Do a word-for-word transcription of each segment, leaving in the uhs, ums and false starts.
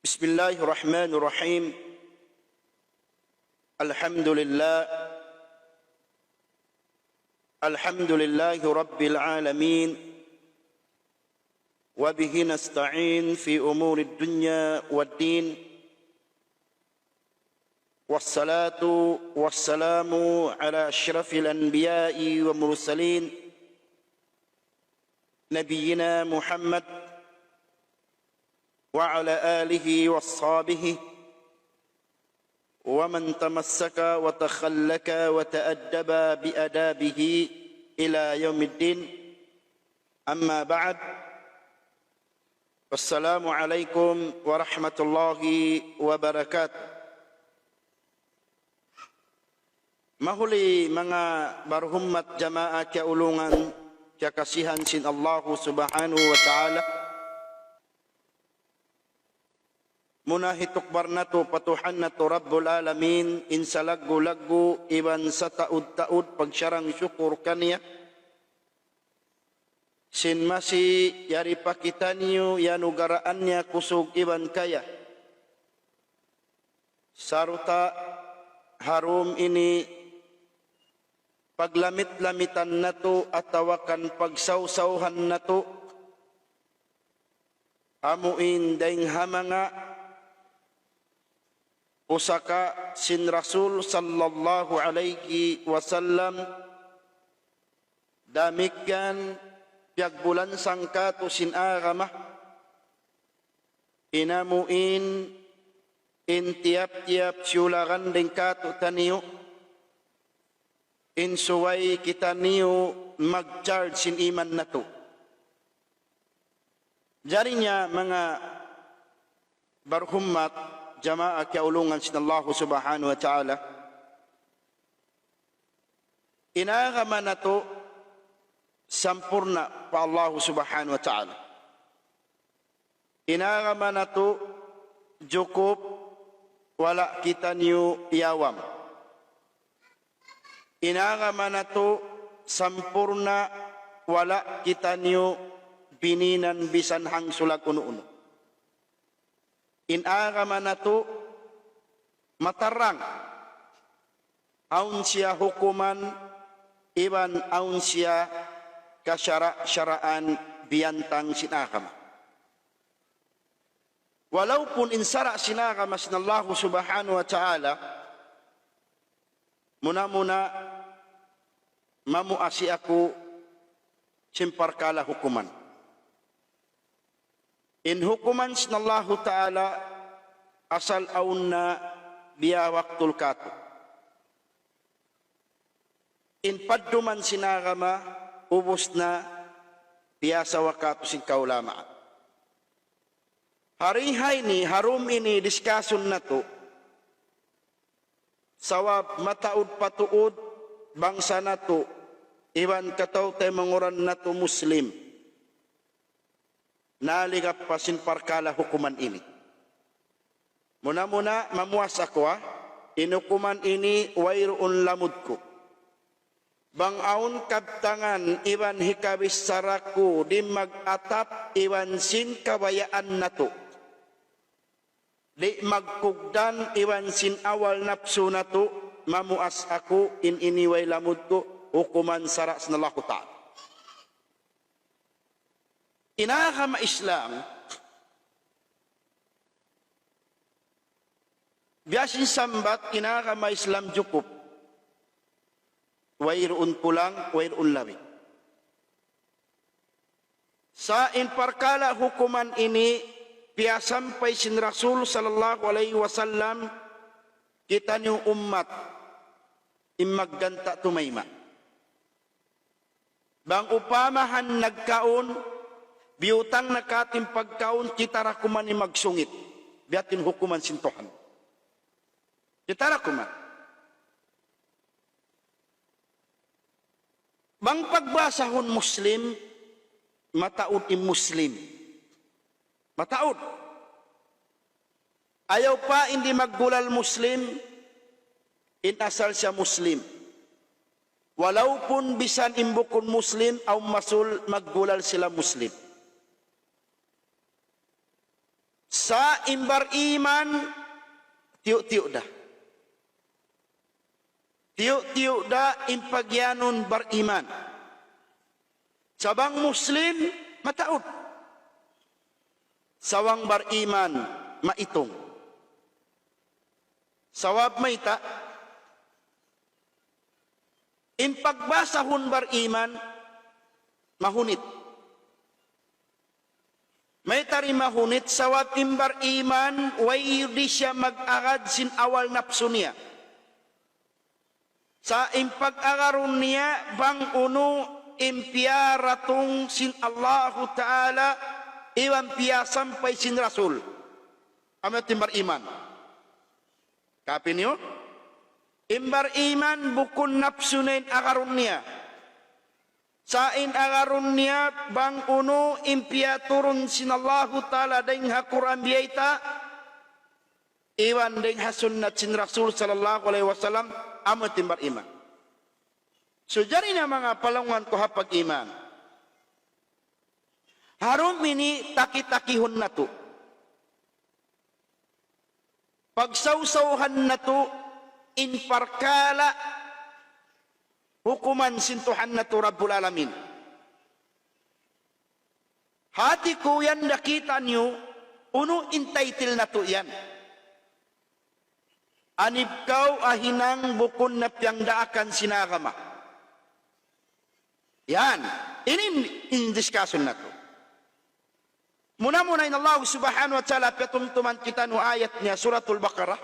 بسم الله الرحمن الرحيم. الحمد لله. الحمد لله رب العالمين. وبه نستعين في أمور الدنيا والدين. والصلاة والسلام على أشرف الأنبياء والمرسلين نبينا محمد وعلى آله وأصحابه ومن تمسك وتخلق وتأدب بآدابه إلى يوم الدين. أما بعد، السلام عليكم ورحمة الله وبركاته. Mahuli manga barhummat jamaa kiyaulungan, kiyakasihan sin Allahu Subhanahu wa Ta'ala. Muna hitukbal natu' pa Tuhan natu' Rabbul Alamin, in salaggu'-laggu' iban sataud-taud pagsarang-sukul kaniya. Sin masi yari pa kitaniyu iyanugaraan niya kusug iban kaya. Sarta' ha dum ini paglamit-lamitan natu' atawa kan pagsawsawhan natu', amu in dayng ha manga pusaka sin Rasul sallallahu alayhi wasallam, damikkiyan piyagbulansang kātu' sin agama, in amu in, in tiyap-tiyap siyulagan dayng kātu'niyu, in subay kitaniyu mag-charge sin iman natu'. Jari niya manga barhummat jamaa kiyaulungan sin Allahu Subhanahu wa Ta'ala, in agama natu' sampurna' pa Allahu Subhanahu wa Ta'ala. In agama natu' jukup, wala' kitaniyu iyawam. In agama natu' sampurna', wala' kitaniyu bininan bisan hangsulag unu-unu. In agama natu' matarrang, awn siya hukuman iban awn siya kasara'-saraan biyantang sin agama. Walaupun in sara' sin agama sin Allahu Subhanahu wa Ta'ala, muna-muna mamuas aku sin parkala' hukuman. In hukuman sin Allahu Ta'ala asal awn na biya' waktu kātu'. In padduman sin agama ubus na biya' sa waktu sin kaulamaan. Hari ha ini, ha dum ini diskasun natu', sabab mataud pa tuud bangsa natu', iban kataw-taymanghuran natu' Muslim, naligap pa sin parkala' hukuman ini. Muna-muna mamuas aku, ha, in hukuman ini wayruun lamud ku. Bang awn kabtangan iban hikabichara ku di' mag-atap iban sin kabayaan natu', di' magkugdan iban sin awal napsu natu', mamuas aku, in ini way lamud ku, hukuman sara' sin Allahu Ta'ala. In agama Islam, biya' sin sambat, in agama Islam jukup. Wayruun kulang, wayruun labi. Sa' in parkala' hukuman ini, piyasampay sin Rasul sallallahu alayhi wasallam, kitaniyu ummat, in magganta' tumayma'. Bang upamahan nagkaun, biyutang na kātu' in pagkaun, kita da kuman in magsungit. Biya' ha yan in hukuman sin Tuhan. Kita da kuman. Bang pagbahasahun Muslim, mataud in Muslim. Mataud. Ayaw pa in di' maggulal Muslim, in asal siya Muslim. Walaupun bisan in bukun Muslim, awn masul maggulal sila Muslim. Sa' in bariman, tiyu'-tiyu' da. Tiyu'-tiyu' da in pagiyanun bariman. Sa' bang Muslim, mataud. Sa' bang bariman, maitung. Sabab mayta', in pagbasahun bariman, mahunit. Mayta' di' mahunit, sabab in bariman, way di' siya mag-agad sin awal napsu niya. Sa' in pag-agarun niya, bang unu in piyaratung sin Allahu Ta'ala, iban piyasampay sin Rasul. Amu in bariman. Kapi niyu? In bariman bukun napsu na in agarun niya. Sa' in agarun niya bang unu in piyaturun sin Allahu Ta'ala dayn ha Qur'an biyayta', iban dayn ha sunnat sin Rasul sallallahu alayhi wasallam, amu in bariman. So, jari na manga palangwan ku ha pag-iman. Ha dum ini taki-takihun natu'. Pagsawsawhan natu' in parkala' hukuman sin Tuhan natu' Rabbul Alamin. Hati ku yan da kita' niyu, unu in title natu' yan. Anib kaw ahinang bukun na piyangdaakan sin agama. Yan. Ini in, in discussion natu'. Muna-muna in Allah subhanahu wa ta'ala piyatumtuman kitaniyu ayat niya Suratul Baqarah.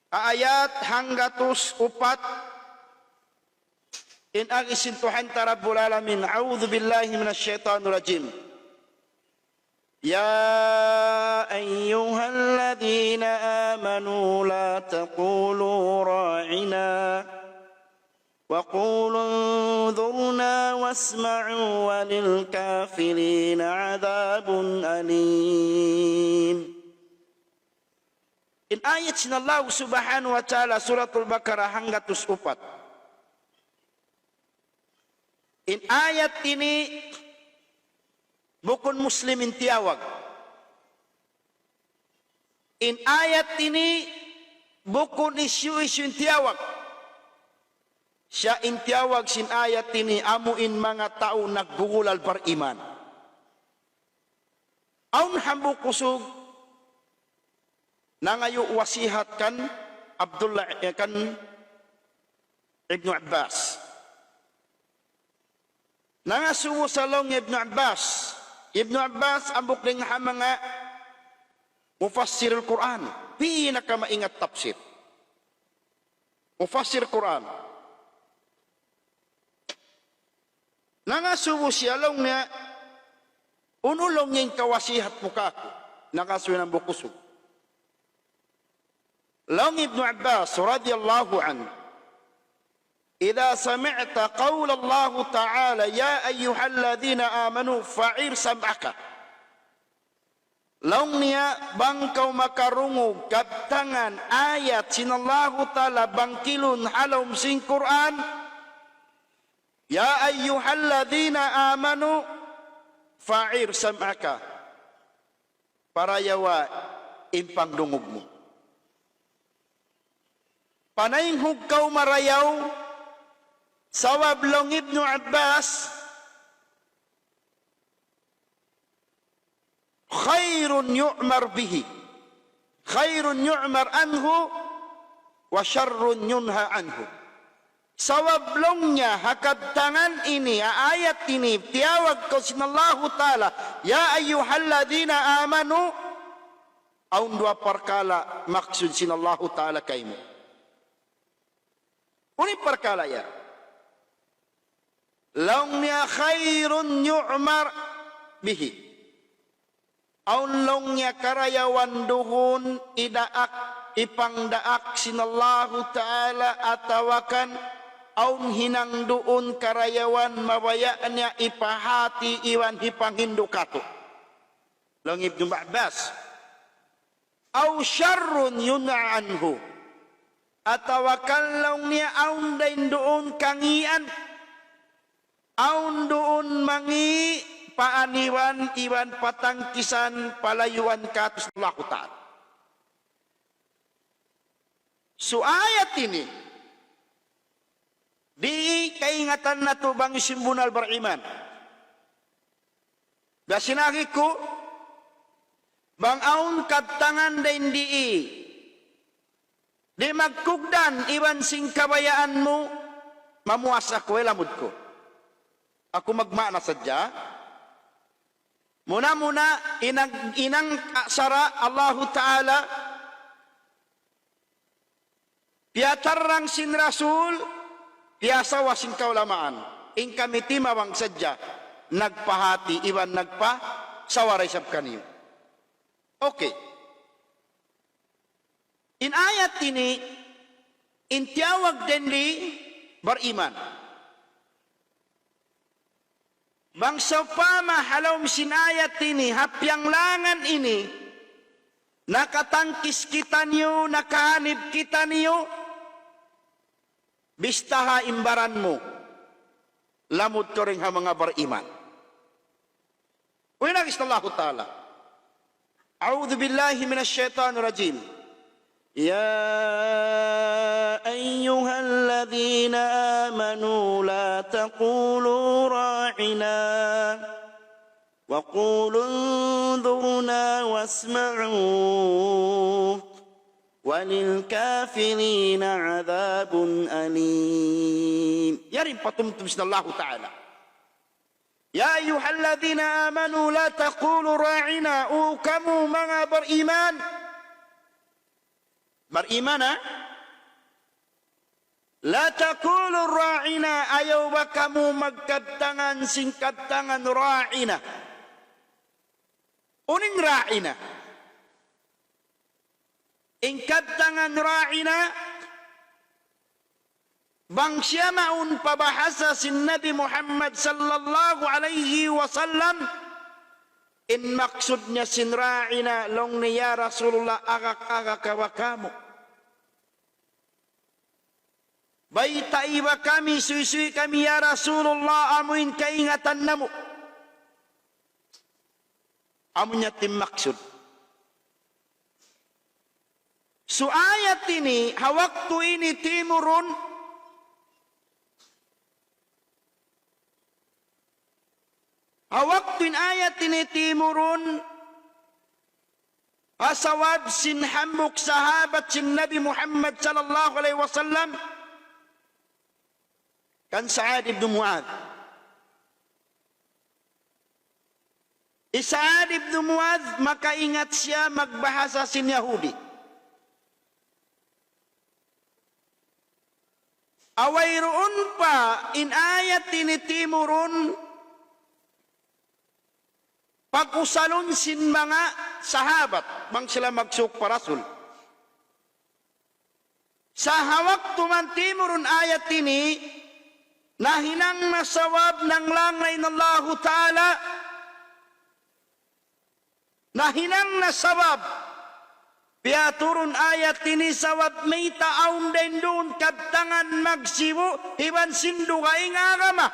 Ayat hanggatus upat. In agi sin Tuhan ta Rabbul Alamin. أعوذ بالله من الشيطان الرجيم. يا أيها الذين آمنوا لا تقولوا راعنا وقولوا انظرنا واسمعوا وللكافرين عذاب أليم. In ayat sin Allah subhanahu wa ta'ala, Suratul Baqarah, hanggatus upat. In ayat ini bukun Muslim in tiyawag. In ayat ini bukun hisiyu-hisiyu in tiyawag. Siya in tiyawag sin ayat ini, amu in manga tau nagbugulal bariman. Awn hambuuk usug nangayu' wasihat kan Abdullah, eh, kan Ibnu Abbas. Nangasubu siya laung Ibnu Abbas. Ibnu Abbas, hambuuk dayn ha manga mufassir Al-Qur'an. Pinakamaingat tafsir. Mufassir Qur'an. Nangasubu siya laung niya, unu laung niya in kawasihat mu kāku'. Nangasubu in hambuuk usug. Laung Ibnu Abbas radiyallahu anhu, إذا سمعت قول الله تعالى يا أيها الذين آمنوا فأعر سمعك. Laung niya, bang kaw makarungug kabtangan ayat sin Allahu Ta'ala bangkilun ha lawm sin Qur'an, يا أيها الذين آمنوا فأعر سمعك. Parayawa in pangdungug mu. Panaynghug kaw marayaw, sabab laung Ibnu Abbas, خير يؤمر به، خير يؤمر عنه، وشر ينهى عنه. Sabab laung niya ha kabtangan ini, ha ayat ini, tiyawag kaw sin Allahu Ta'ala, يا أيها الذين آمنوا, awn duwa parkala' maksud sin Allahu Ta'ala kaymu. Unu in parkala' yan? Laung niya خير يؤمر به. Awn laung niya karayawan duun idaak, ipangdaak sin Allahu Ta'ala atawa kan awn hinang duun karayawan mabaya' niya ipahāti iban hipanghindu' kātu'. Laung Ibnu Abbas. أو شر ينهى عنه. Atawa kan laung niya awn dayn duun kangīan. Awn duun mangī' paaniwan iban patangkisan palayuan katu' sin Allahu Ta'ala. So ayat ini, di' kaingatan natu' bang hisiyu in bunnal bariman. Biya' sin agi ku, bang awn kabtangan dayn di, di' magkugdan iban sin kabayaan mu, mamuas aku, way lamud ku. Aku magmaana sadja. Muna-muna, inang, inang sara' Allahu Ta'ala, piyatarrang sin Rasul, piyasawa sin kaulamaan. In kami timabang sadja, nagpahāti iban nagpasawa da isab kaniyu. Okay. In ayat ini, in tiyawag dayn di bariman. Bang sawpama ha lawm sin ayat ini, ha piyanglangan ini, nakatangkis kitaniyu, nakahanip kitaniyu, bistaha in baran mu, lamud kaw dayn ha manga bariman. Uy, nagis Allahu Ta'ala. أعوذ بالله من الشيطان الرجيم. يا أيها الذين آمنوا لا تقولوا راعنا وقولوا انظرنا واسمعوا وللكافرين عذاب أليم. Yari in patumtum sin Allahu Ta'ala. يا أيها الذين آمنوا لا تقولوا راعنا. O kamu manga bariman. Bariman, ha? لا تقولوا راعنا. Ayaw ba kamu magkabtangan sin kabtangan ra'ina. Unu in ra'ina? In kabtangan ra'ina, bang siya mawn pa bahasa sin Nabi Muhammad sallallahu alayhi wasallam, in maksud niya sin ra'ina, laung niya, "Ya Rasulullah, agak-agak ka ba kamu? Baytai ba kami, suysuy kami, ya Rasulullah, amu in kaingatan namu'." Amu niya in maksud. So ayat ini, ha waktu ini timurun, ha waktu in ayat ini timurun, ha sabab sin hambuuk sahabat sin Nabi Muhammad sallallahu alayhi wasallam, kan Sa'ad ibn Mu'adh. Hi Sa'ad ibn Mu'adh, makaingat siya magbahasa sin Yahudi. Wayruun pa in ayat ini timurun, pag-usalun sin manga sahabat, bang sila magsuuk pa Rasul. Sa' ha waktu man timurun ayat ini, nahinang na sabab nanglang na in Allahu Ta'ala, nahinang na sabab piyaturun ayat ini sabab mayta' awn dayn duun kabtangan magsibu' iban sin dugaing agama.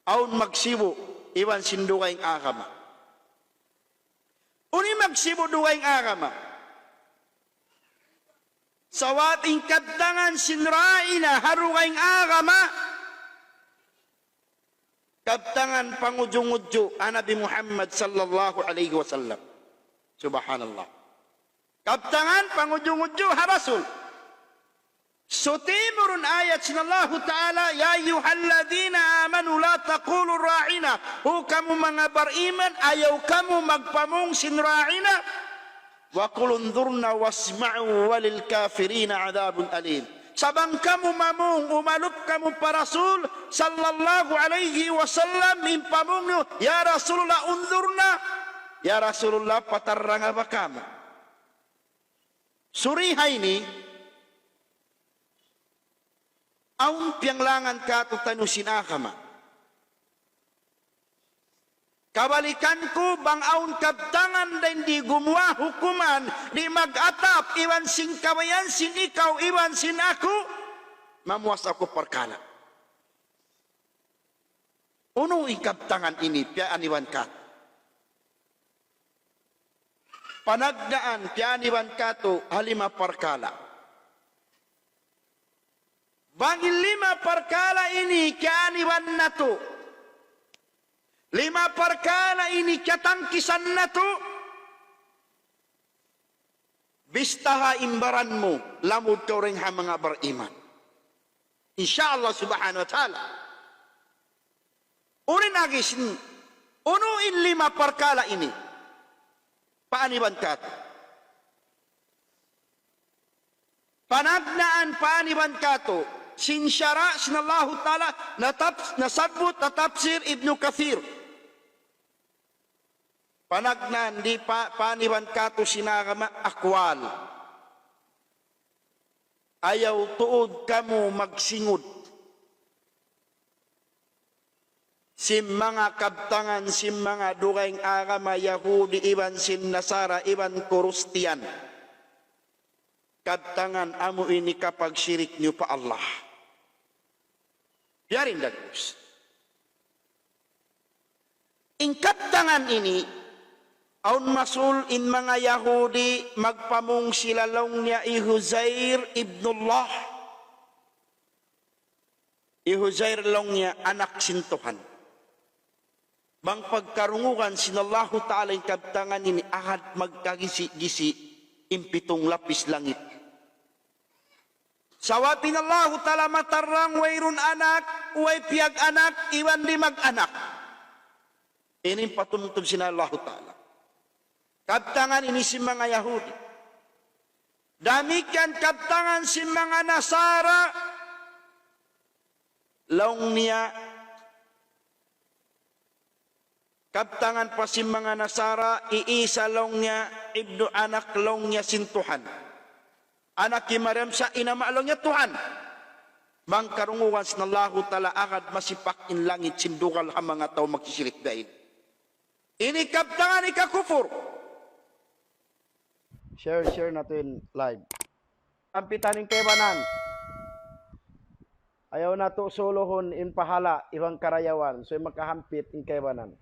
Awn magsibu' iban sin dugaing agama. Unu in magsibu' dugaing agama? Sabab in kabtangan sin ra'ina ha dugaing agama, kabtangan pangudju'-ngudju' ha Nabi Muhammad sallallahu alayhi wasallam. Subhanallah. Kabtangan pangudju'-ngudju' ha Rasul. So timurun ayat sin Allahu Ta'ala, يا أيها الذين آمنوا لا تقولوا راعنا. O kamu manga bariman, ayaw kamu magpamung sin ra'ina. وقولوا انظرنا واسمعوا وللكافرين عذاب أليم. Sa' bang kamu mamung, umalup kamu pa Rasul sallallahu alayhi wasallam, in pamung niyu, "Ya Rasulullah, انظرنا. Ya Rasulullah, patarranga ba kamu." Suri ha ini, awn piyanglangan kātu'niyu sin agama. Kabalikan ku, bang awn kabtangan dayn di gumuwa' hukuman, di' mag-atap iban sin kabayaan sin ikaw iban sin aku, mamuas aku parkala'. Unu in kabtangan ini, piyaaniban katu'? Panagnaan, piyaaniban katu', ha lima parkala'. Bang in lima parkala' ini kiyaaniban natu', lima parkala' ini kiyatangkisan natu', bistaha in baran mu, lamud kaw dayn ha manga bariman. Insya Allah subhanahu wa ta'ala. Unu in agi sin, unu in lima parkala' ini? Paaniban katu'. Panagnaan, paaniban katu'. Sin sara' sin Allahu Ta'ala, natab-, nasabbut ha tafsir Ibnu Kathir. Panagnaan di' pa, paaniban katu' sin agama, akwal. Ayaw tuud kamu magsingud sin manga kabtangan sin manga dugaing agama Yahudi iban sin Nasara iban Kristiyan. Kabtangan amu ini kapagsirik niyu pa Allah. Biya' diin dagbus. In kabtangan ini, awn masul in manga Yahudi, magpamung sila laung niya hi Uzair ibnullah. Hi Uzair laung niya anak sin Tuhan. Bang pagkarungugan sin Allahu Ta'ala in kabtangan ini, agad magkagisi'-gisi' in pitung lapis langit. Sabab in Allahu Ta'ala matarrang wayruun anak, way piyag-anak, iban di' mag-anak. Ini in patumtum sin Allahu Ta'ala. Kabtangan ini sin manga Yahudi. Damikkiyan kabtangan sin manga Nasara. Laung niya, kabtangan pa sin manga Nasara, hi Isa laung niya, ibnu, anak laung niya sin Tuhan. Anak hi Maryam sa' in ama' laung niya Tuhan. Bang karungugan sin Allahu Ta'ala agad masipak in langit sin dugal ha manga tau magsisirik dayn. Ini kabtangan hikakufur. Share, share natu' in live. Hampitan in kaibanan. Ayaw natu' suluhun in pahala' iban karayawan. So, makahampit in kaibanan.